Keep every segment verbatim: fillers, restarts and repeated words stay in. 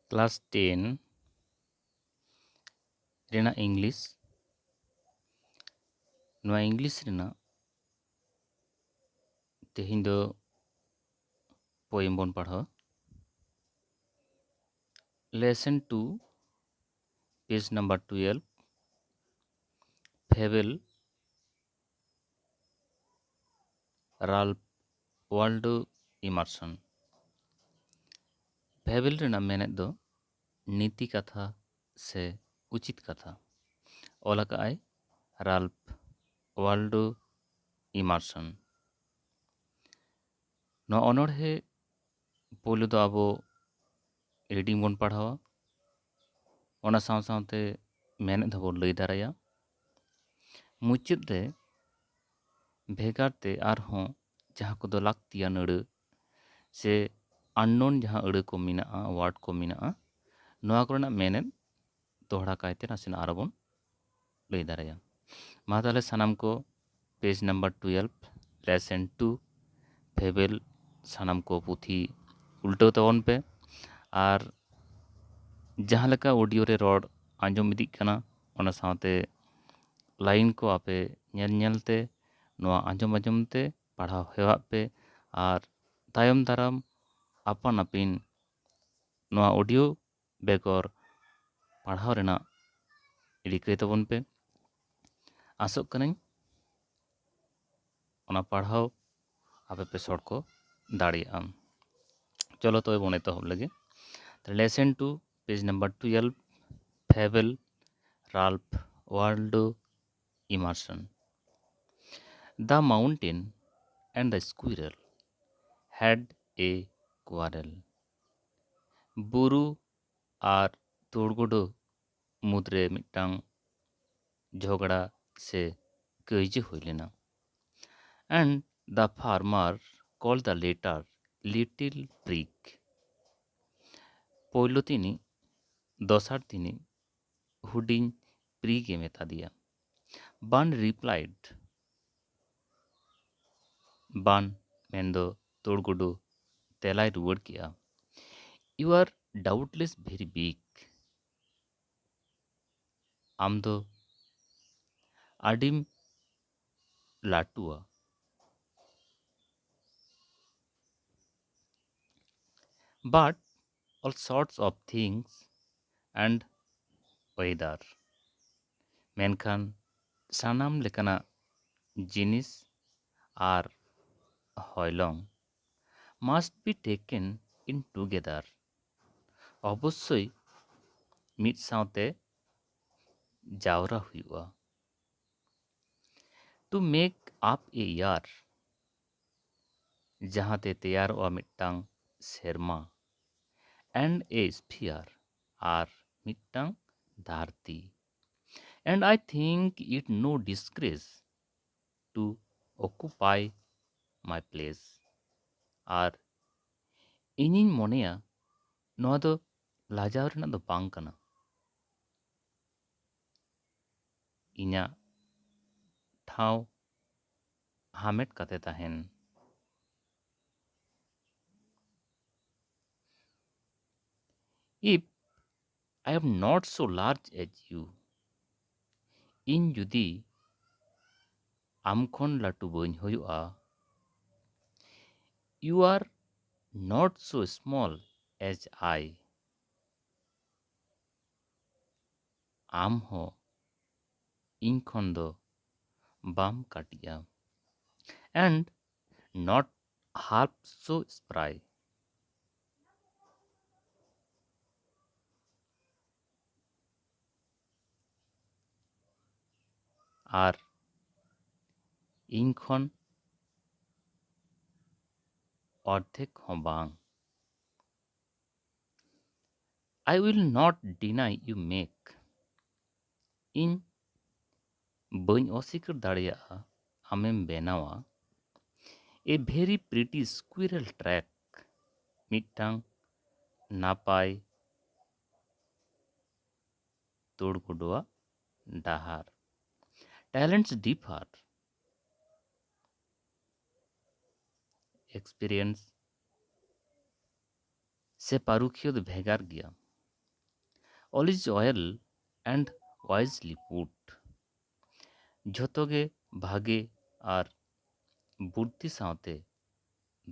Class ten ᱨᱮᱱᱟᱜ English. ᱱᱚᱣᱟ English ᱨᱮᱱᱟᱜ ᱛᱮᱦᱮᱧ ᱫᱚ ᱯᱳᱭᱮᱢ ᱵᱚᱱ ᱯᱟᱲᱦᱟᱣᱟ᱾ Lesson two, page number twelve, Fable, Ralph Waldo Emerson. Fable ᱨᱮᱱᱟᱜ ᱢᱮᱱᱮᱫ ᱫᱚ ᱱᱤᱛᱤ ᱠᱟᱛᱷᱟ ᱥᱮ ᱩᱪᱤᱛ ᱠᱟᱛᱷᱟ᱾ ᱚᱞ ᱟᱠᱟᱫ ᱟᱭ ᱨᱟᱞᱯᱷ ᱣᱟᱞᱰᱳ ᱤᱢᱟᱨᱥᱚᱱ᱾ ᱱᱚᱣᱟ ᱚᱱᱚᱬᱦᱮ ᱯᱳᱭᱞᱳ ᱫᱚ ᱟᱵᱚ ᱨᱤᱰᱤᱝ ᱵᱚᱱ ᱯᱟᱲᱦᱟᱣᱟ, ᱚᱱᱟ ᱥᱟᱶ ᱥᱟᱶᱛᱮ ᱢᱮᱱᱮᱫ ᱦᱚᱸᱵᱚᱱ ᱞᱟᱹᱭ ᱫᱟᱨᱟᱭᱟ᱾ ᱢᱩᱪᱟᱹᱫ ᱨᱮ ᱵᱷᱮᱜᱟᱨ ᱛᱮ ᱟᱨᱦᱚᱸ ᱡᱟᱦᱟᱸ ᱠᱚᱫᱚ ᱞᱟᱹᱠᱛᱤᱭᱟᱱ ᱟᱹᱲᱟᱹ ᱥᱮ ᱟᱱᱱᱳᱱ ᱡᱟᱦᱟᱸ ᱟᱹᱲᱟᱹ ᱠᱚ ᱢᱮᱱᱟᱜᱼᱟ, ᱣᱟᱨᱰ ᱠᱚ ᱢᱮᱱᱟᱜᱼᱟ, ᱱᱚᱣᱟ ᱠᱚᱨᱮᱱᱟᱜ ᱢᱮᱱᱮᱫ ᱫᱚᱦᱲᱟ ᱠᱟᱭᱛᱮ ᱱᱟᱥᱮᱱᱟᱜ ᱟᱨᱚ ᱵᱚᱱ ᱞᱟᱹᱭ ᱫᱟᱨᱟᱭᱟ᱾ ᱢᱟ ᱛᱟᱦᱚᱞᱮ ᱥᱟᱱᱟᱢ ᱠᱚ page number twelve, lesson two, Fable, ᱥᱟᱱᱟᱢ ᱠᱚ ᱯᱩᱛᱷᱤ ᱩᱞᱴᱟᱹᱣ ᱛᱟᱵᱚᱱ ᱯᱮ᱾ ᱟᱨ ᱡᱟᱦᱟᱸ ᱞᱮᱠᱟ ᱚᱰᱤᱭᱳ ᱨᱮ ᱨᱚᱲ ᱟᱸᱡᱚᱢ ᱤᱫᱤᱜ ᱠᱟᱱᱟ, ᱚᱱᱟ ᱥᱟᱶᱛᱮ ᱞᱟᱭᱤᱱ ᱠᱚ ᱟᱯᱮ ᱧᱮᱞ ᱧᱮᱞ ᱛᱮ, ᱱᱚᱣᱟ ᱟᱸᱡᱚᱢ ᱟᱸᱡᱚᱢ ᱛᱮ ᱯᱟᱲᱦᱟᱣ ᱦᱮᱣᱟᱜ ᱯᱮ᱾ ᱟᱨ ᱛᱟᱭᱚᱢ ᱫᱟᱨᱟᱢ ᱟᱯᱟᱱ ᱟᱹᱯᱤᱱ ᱱᱚᱣᱟ ᱚᱰᱤᱭᱳ ᱵᱮᱜᱚᱨ ᱯᱟᱲᱦᱟᱣ ᱨᱮᱱᱟᱜ ᱨᱤᱠᱟᱹᱭ ᱛᱟᱵᱚᱱ ᱯᱮ᱾ ᱟᱥᱚᱜ ᱠᱟᱹᱱᱟᱹᱧ ᱚᱱᱟ ᱯᱟᱲᱦᱟᱣ ᱟᱯᱮ ᱯᱮ ᱥᱚᱲᱠᱚ ᱫᱟᱲᱮᱭᱟᱜᱼᱟ᱾ ᱪᱚᱞᱚ ᱛᱚᱵᱮ ᱵᱚᱱ ᱮᱛᱚᱦᱚᱵ ᱞᱮᱜᱮ᱾ Lesson two, page number twelve, Fable, Ralph Waldo Emerson. The mountain and the squirrel had a quarrel. ᱵᱩᱨᱩ ᱟᱨ ᱛᱩᱲᱜᱩᱰᱩ ᱢᱩᱫᱽᱨᱮ ᱢᱤᱫᱴᱟᱝ ᱡᱷᱚᱜᱽᱲᱟ ᱥᱮ ᱠᱟᱹᱭᱡᱟᱹ ᱦᱩᱭ ᱞᱮᱱᱟ᱾ And the farmer called the latter little prig. ᱯᱳᱭᱞᱳ ᱛᱤᱱᱤᱡ ᱫᱚᱥᱟᱨ ᱛᱤᱱᱤᱡ ᱦᱩᱰᱤᱧ ᱯᱨᱤᱜ ᱮ ᱢᱮᱛᱟ ᱫᱮᱭᱟ᱾ Bun replied, ᱵᱟᱱ ᱢᱮᱱᱫᱚ ᱛᱩᱲᱜᱩᱰᱩ ᱛᱮᱞᱟᱭ ᱨᱩᱣᱟᱹᱲ ᱠᱮᱜᱼᱟ, You are doubtless very big. ᱟᱢ ᱫᱚ ᱟᱹᱰᱤᱢ ᱞᱟᱹᱴᱩᱣᱟ᱾ But all sorts of things and weather. ᱢᱮᱱᱠᱷᱟᱱ ᱥᱟᱱᱟᱢ ᱞᱮᱠᱟᱱᱟᱜ ᱡᱤᱱᱤᱥ ᱟᱨ ᱦᱚᱭᱞᱚᱝ must be taken in together. ᱚᱵᱚᱥᱥᱳᱭ ᱢᱤᱫ ᱥᱟᱶᱛᱮ ᱡᱟᱣᱨᱟ ᱦᱩᱭᱩᱜᱼᱟ᱾ To make up a year, ᱡᱟᱦᱟᱸᱛᱮ ᱛᱮᱭᱟᱨᱚᱜᱼᱟ ᱢᱤᱫᱴᱟᱝ ᱥᱮᱨᱢᱟ, and a sphere, ᱟᱨ ᱢᱤᱫᱴᱟᱝ ᱫᱷᱟᱹᱨᱛᱤ. And I think it no disgrace to occupy my place. ᱟᱨ ᱤᱧᱤᱧ ᱢᱚᱱᱮᱭᱟ ᱱᱚᱣᱟ ᱫᱚ ᱞᱟᱡᱟᱣ ᱨᱮᱱᱟᱜ ᱫᱚ ᱵᱟᱝ ᱠᱟᱱᱟ, ᱤᱧᱟᱹᱜ ᱴᱷᱟᱶ ᱦᱟᱢᱮᱴ ᱠᱟᱛᱮ ᱛᱟᱦᱮᱱ. If I am not so large as you, ᱤᱧ ᱡᱩᱫᱤ ᱟᱢ ᱠᱷᱚᱱ ᱞᱟᱹᱴᱩ ᱵᱟᱹᱧ ᱦᱩᱭᱩᱜᱼᱟ, you are not so small as I, ᱟᱢ ᱦᱚᱸ ᱤᱧ ᱠᱷᱚᱱ ᱫᱚ ᱵᱟᱢ ᱠᱟᱹᱴᱤᱡᱼᱟ. And not half so spry. ᱟᱨ ᱤᱧ ᱠᱷᱚᱱ ᱚᱨᱫᱷᱮᱠ ᱦᱚᱸ ᱵᱟᱝ. I will not deny you make. ᱤᱧ ᱵᱟᱹᱧ ᱚᱥᱤᱠᱟᱹᱨ ᱫᱟᱲᱮᱭᱟᱜᱼᱟ ᱟᱢᱮᱢ ᱵᱮᱱᱟᱣᱟ a very pretty squirrel track, ᱢᱤᱫᱴᱟᱝ ᱱᱟᱯᱟᱭ ᱛᱩᱲᱜᱩᱰᱩᱣᱟᱜ ᱰᱟᱦᱟᱨ. Talents differ, experience ᱥᱮ ᱯᱟᱹᱨᱩᱠᱷᱤᱭᱟᱹ ᱫᱚ ᱵᱷᱮᱜᱟᱨ ᱜᱮᱭᱟ᱾ All is well and wisely put. ᱡᱷᱚᱛᱚ ᱜᱮ ᱵᱷᱟᱜᱮ ᱟᱨ ᱵᱩᱫᱽᱫᱷᱤ ᱥᱟᱶᱛᱮ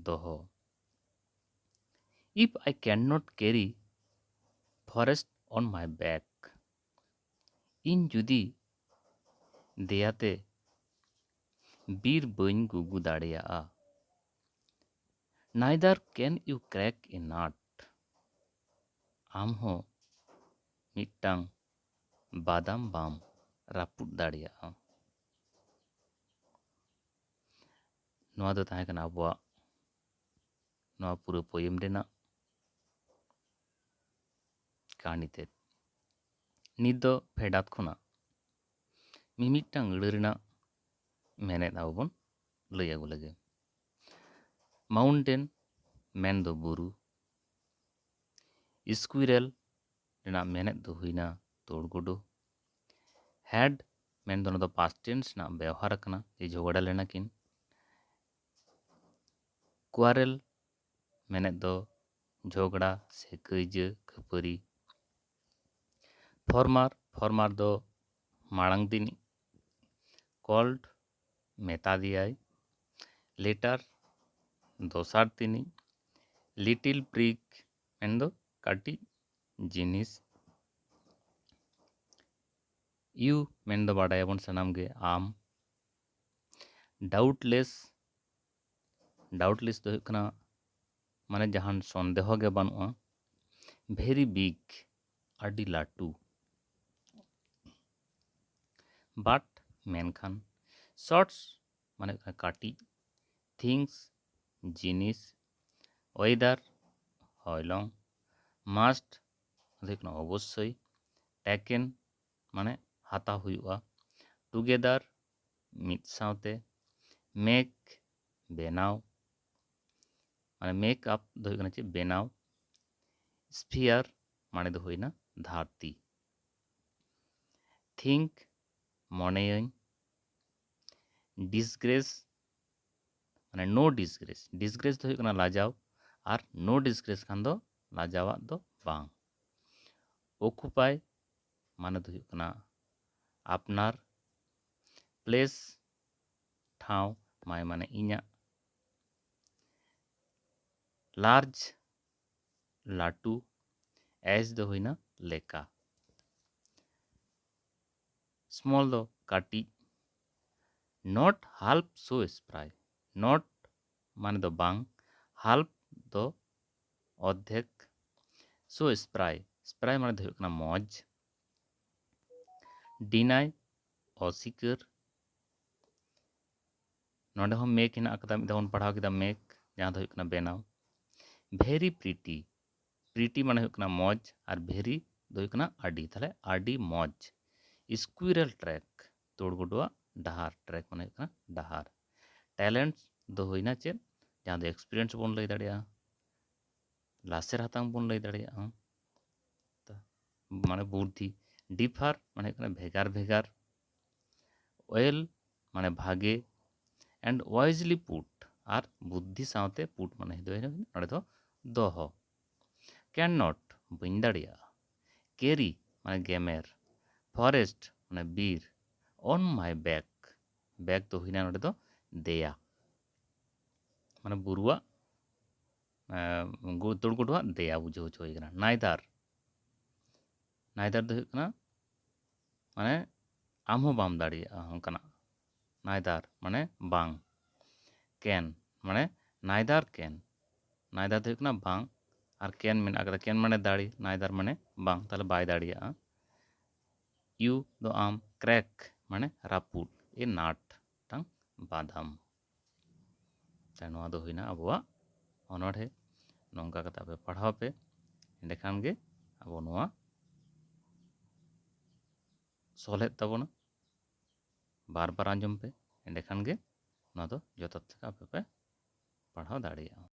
ᱫᱚᱦᱚ᱾ If I cannot carry forest on my back, ᱤᱧ ᱡᱩᱫᱤ ᱫᱮᱭᱟᱛᱮ ᱵᱤᱨ ᱵᱟᱹᱧ ᱜᱩᱜᱩ ᱫᱟᱲᱮᱭᱟᱜᱼᱟ, neither can you crack a nut, ᱟᱢ ᱦᱚᱸ ᱢᱤᱫᱴᱟᱝ ᱵᱟᱫᱟᱢ ᱵᱟᱢ ᱨᱟᱹᱯᱩᱫ ᱫᱟᱲᱮᱭᱟᱜᱼᱟ᱾ ᱱᱚᱣᱟ ᱫᱚ ᱛᱟᱦᱮᱸ ᱠᱟᱱᱟ ᱟᱵᱚᱣᱟᱜ ᱱᱚᱣᱟ ᱯᱩᱨᱟᱹ poem ᱨᱮᱱᱟᱜ ᱠᱟᱹᱦᱱᱤ ᱛᱮᱫ᱾ ᱱᱤᱛ ᱫᱚ ᱯᱷᱮᱰᱟᱛ ᱠᱷᱚᱱᱟᱜ ᱢᱤᱢᱤᱫᱴᱟᱝ ᱟᱹᱲᱟᱹ ᱨᱮᱱᱟᱜ ᱢᱮᱱᱮᱫ ᱟᱵᱚ ᱵᱚᱱ ᱞᱟᱹᱭ ᱟᱹᱜᱩ ᱞᱮᱜᱮ᱾ Mountain ᱢᱮᱱ ᱫᱚ ᱵᱩᱨᱩ, squirrel ᱨᱮᱱᱟᱜ ᱢᱮᱱᱮᱫ ᱫᱚ ᱦᱩᱭᱱᱟ ᱛᱳᱲ ᱜᱩᱰᱩ, had ᱢᱮᱱ ᱫᱚ ᱱᱚᱣᱟ ᱫᱚ past tense ᱨᱮᱱᱟᱜ ᱵᱮᱣᱦᱟᱨ ᱠᱟᱱᱟ, ᱡᱮ ᱡᱷᱚᱜᱽᱲᱟ ᱞᱮᱱᱟ ᱠᱤᱱ᱾ Quarrel ᱢᱮᱱᱮᱫ ᱫᱚ ᱡᱷᱚᱜᱽᱲᱟ ᱥᱮ ᱠᱟᱹᱭᱡᱟᱹ ᱠᱷᱟᱹᱯᱟᱹᱨᱤ᱾ Former, former ᱫᱚ ᱢᱟᱲᱟᱝ ᱫᱤᱱᱤᱡ᱾ Called ᱢᱮᱛᱟ ᱫᱮᱭᱟᱭ᱾ Later ᱫᱚᱥᱟᱨ ᱫᱤᱱᱤᱡ᱾ Little prig ᱢᱮᱱᱫᱚ ᱠᱟᱹᱴᱤᱡ ᱡᱤᱱᱤᱥ᱾ You ᱢᱮᱱᱫᱚ ᱵᱟᱰᱟᱭᱟᱵᱚᱱ ᱥᱟᱱᱟᱢ ᱜᱮ ᱟᱢ᱾ Doubtless, doubtless ᱫᱚ ᱦᱩᱭᱩᱜ ᱠᱟᱱᱟ ᱢᱟᱱᱮ ᱡᱟᱦᱟᱱ ᱥᱚᱱᱫᱮᱦᱚ ᱜᱮ ᱵᱟᱹᱱᱩᱜᱼᱟ᱾ Very big ᱟᱹᱰᱤ ᱞᱟᱹᱴᱩ᱾ But ᱢᱮᱱᱠᱷᱟᱱ᱾ Sorts ᱢᱟᱱᱮ ᱦᱩᱭᱩᱜ ᱠᱟᱱᱟ ᱠᱟᱹᱴᱤᱡ᱾ Things ᱡᱤᱱᱤᱥ᱾ Whether ᱦᱚᱭᱞᱚᱝ᱾ Must ᱫᱚ ᱦᱩᱭᱩᱜ ᱠᱟᱱᱟ ᱚᱵᱚᱥᱥᱳᱭ᱾ Taken ᱢᱟᱱᱮ ᱦᱟᱛᱟᱣ ᱦᱩᱭᱩᱜᱼᱟ᱾ Together ᱢᱤᱫ ᱥᱟᱶᱛᱮ᱾ Make ᱵᱮᱱᱟᱣ, ᱢᱟᱱᱮ make up ᱫᱚ ᱦᱩᱭᱩᱜ ᱠᱟᱱᱟ ᱪᱮᱫ, ᱵᱮᱱᱟᱣ᱾ Sphere ᱢᱟᱱᱮ ᱫᱚ ᱦᱩᱭᱱᱟ ᱫᱷᱟᱹᱨᱛᱤ᱾ Think ᱢᱚᱱᱮᱭᱟᱹᱧ᱾ Disgrace ᱢᱟᱱᱮ no disgrace, disgrace ᱫᱚ ᱦᱩᱭᱩᱜ ᱠᱟᱱᱟ ᱞᱟᱡᱟᱣ, ᱟᱨ no disgrace ᱠᱷᱟᱱ ᱫᱚ ᱞᱟᱡᱟᱣᱟᱜ ᱫᱚ ᱵᱟᱝ᱾ Occupy ᱢᱟᱱᱮ ᱫᱚ ᱦᱩᱭᱩᱜ ᱠᱟᱱᱟ ᱟᱯᱱᱟᱨ᱾ Place ᱴᱷᱟᱶ, my ᱢᱟᱱᱮ ᱤᱧᱟᱹᱜ᱾ Large ᱞᱟᱹᱴᱩ, as ᱫᱚ ᱦᱩᱭᱱᱟ ᱞᱮᱠᱟ᱾ Small ᱫᱚ ᱠᱟᱹᱴᱤᱡ᱾ Not half so spry, not ᱢᱟᱱᱮ ᱫᱚ ᱵᱟᱝ, half ᱫᱚ ᱚᱨᱫᱷᱮᱠ᱾ So spry, spry ᱢᱟᱱᱮ ᱫᱚ ᱦᱩᱭᱩᱜ ᱠᱟᱱᱟ ᱢᱚᱡᱽ᱾ Deny ᱚᱥᱤᱠᱟᱹᱨ᱾ ᱱᱚᱰᱮ ᱦᱚᱸ make ᱦᱮᱱᱟᱜ ᱟᱠᱟᱫᱟ, ᱢᱤᱫ ᱫᱷᱟᱣ ᱵᱚᱱ ᱯᱟᱲᱦᱟᱣ ᱠᱮᱫᱟ make, ᱡᱟᱦᱟᱸ ᱫᱚ ᱦᱩᱭᱩᱜ ᱠᱟᱱᱟ ᱵᱮᱱᱟᱣ᱾ Very pretty, pretty ᱢᱟᱱᱮ ᱦᱩᱭᱩᱜ ᱠᱟᱱᱟ ᱢᱚᱡᱽ, ᱟᱨ very ᱫᱚ ᱦᱩᱭᱩᱜ ᱠᱟᱱᱟ ᱟᱹᱰᱤ, ᱛᱟᱦᱞᱮ ᱟᱹᱰᱤ ᱢᱚᱡᱽ᱾ Squirrel track, ᱛᱩᱲ ᱜᱩᱰᱩᱣᱟᱜ ᱰᱟᱦᱟᱨ, track ᱢᱟᱱᱮ ᱦᱩᱭᱩᱜ ᱠᱟᱱᱟ ᱰᱟᱦᱟᱨ᱾ Talent ᱫᱚ ᱦᱩᱭᱱᱟ ᱪᱮᱫ? ᱡᱟᱦᱟᱸ ᱫᱚ experience ᱵᱚᱱ ᱞᱟᱹᱭ ᱫᱟᱲᱮᱭᱟᱜᱼᱟ, ᱞᱟᱥᱮᱨ ᱦᱟᱛᱟᱝ ᱵᱚᱱ ᱞᱟᱹᱭ ᱫᱟᱲᱮᱭᱟᱜᱼᱟ, ᱢᱟᱱᱮ ᱵᱩᱫᱽᱫᱷᱤ᱾ Differ ᱢᱟᱱᱮ ᱦᱩᱭᱩᱜ ᱠᱟᱱᱟ ᱵᱷᱮᱜᱟᱨ ᱵᱷᱮᱜᱟᱨ᱾ Well ᱢᱟᱱᱮ ᱵᱷᱟᱜᱮ, and wisely put, ᱟᱨ ᱵᱩᱫᱽᱫᱷᱤ ᱥᱟᱶᱛᱮ put ᱢᱟᱱᱮ ᱫᱚ ᱱᱚᱰᱮ ᱫᱚ ᱫᱚᱦᱚ᱾ Cannot ᱵᱟᱹᱧ ᱫᱟᱲᱮᱭᱟᱜᱼᱟ᱾ Carry ᱢᱟᱱᱮ ᱜᱮᱢᱮᱨ᱾ Forest ᱢᱟᱱᱮ ᱵᱤᱨ᱾ On my back, back ᱫᱚ ᱦᱩᱭᱱᱟ ᱱᱚᱰᱮ ᱫᱚ ᱫᱮᱭᱟ, ᱢᱟᱱᱮ ᱵᱩᱨᱩᱣᱟᱜ ᱮᱸ, ᱜᱩ-, ᱛᱩᱲ ᱜᱩᱰᱩᱣᱟᱜ ᱫᱮᱭᱟ ᱵᱩᱡᱷᱟᱹᱣ ᱦᱚᱪᱚ ᱦᱩᱭ ᱠᱟᱱᱟ᱾ Neither, neither ᱫᱚ ᱦᱩᱭᱩᱜ ᱠᱟᱱᱟ ᱢᱟᱱᱮ ᱟᱢ ᱦᱚᱸ ᱵᱟᱢ ᱫᱟᱲᱮᱭᱟᱜᱼᱟ ᱚᱱᱠᱟᱱᱟᱜ᱾ Neither ᱢᱟᱱᱮ ᱵᱟᱝ᱾ Can ᱢᱟᱱᱮ neither can, neither ᱫᱚ ᱦᱩᱭᱩᱜ ᱠᱟᱱᱟ ᱵᱟᱝ, ᱟᱨ can ᱢᱮᱱᱟᱜ ᱠᱟᱫᱟ, can ᱢᱟᱱᱮ ᱫᱟᱲᱮ, neither ᱢᱟᱱᱮ ᱵᱟᱝ, ᱛᱟᱦᱞᱮ ᱵᱟᱭ ᱫᱟᱲᱮᱭᱟᱜᱼᱟ᱾ You ᱫᱚ ᱟᱢ, crack ᱢᱟᱱᱮ ᱨᱟᱹᱯᱩᱫ, a nut ᱢᱤᱫᱴᱟᱝ ᱵᱟᱫᱟᱢ᱾ ᱛᱟᱦᱞᱮ ᱱᱚᱣᱟ ᱫᱚ ᱦᱩᱭᱱᱟ ᱟᱵᱚᱣᱟᱜ ᱚᱱᱚᱬᱦᱮ᱾ ᱱᱚᱝᱠᱟ ᱠᱟᱛᱮ ᱟᱯᱮ ᱯᱟᱲᱦᱟᱣ ᱯᱮ, ᱮᱸᱰᱮᱠᱷᱟᱱ ᱜᱮ ᱟᱵᱚ ᱱᱚᱣᱟ ᱥᱚᱞᱦᱮᱜ ᱛᱟᱵᱚᱱᱟ᱾ ᱵᱟᱨ ᱵᱟᱨ ᱟᱸᱡᱚᱢ ᱯᱮ, ᱮᱸᱰᱮᱠᱷᱟᱱ ᱜᱮ ᱱᱚᱣᱟ ᱫᱚ ᱡᱚᱛᱷᱟᱛ ᱞᱮᱠᱟ ᱟᱯᱮ ᱯᱮ ᱯᱟᱲᱦᱟᱣ ᱫᱟᱲᱮᱭᱟᱜᱼᱟ᱾